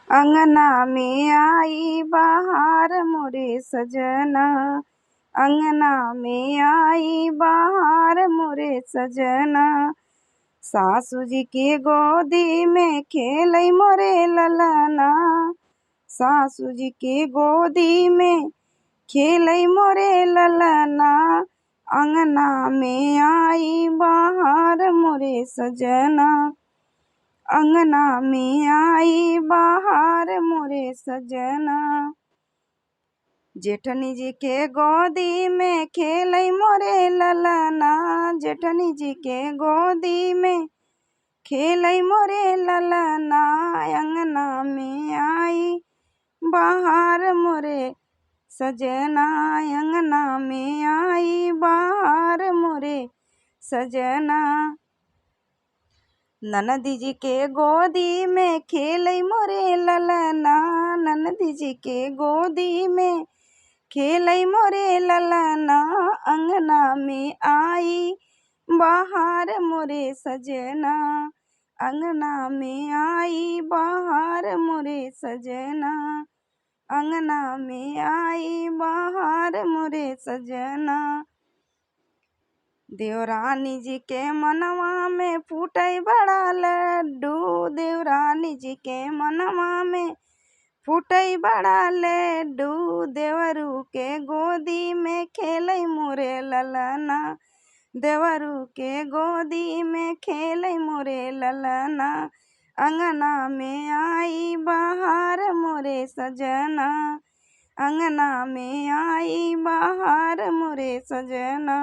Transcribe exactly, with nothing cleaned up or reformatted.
अंगना में आई बहार मोरे सजना, अंगना में आई बहार मोरे सजना। सासू जी के गोदी में खेलै मोरे ललना, सासू जी के गोदी में खेलै मोरे ललना। अंगना में आई बहार मोरे सजना, अंगना में आई बहार मोरे सजना। जेठनी जी के गोदी में खेलै मोरे ललना, जेठनी जी के गोदी में खेलै मोरे ललना। अंगना में आई बहार मोरे सजना, अंगना में आई बहार मोरे सजना। ननद जी के गोदी में खेलै मोरे ललना, ननद जी के गोदी में खेलै मोरे ललना। अंगना में आई बहार मोरे सजना, अंगना में आई बहार मोरे सजना, अंगना में आई बहार मोरे सजना। देवरानी जी के मनवा में फूटै बड़ा लड्डू, देवरानी जी के मनवा में फूटै बड़ा लड्डू। देवरू के गोदी में खेलै मोरे ललना, देवरू के गोदी में खेलै मोरे ललना। अंगना में आई बहार मोरे सजना, अंगना में आई बहार मोरे सजना।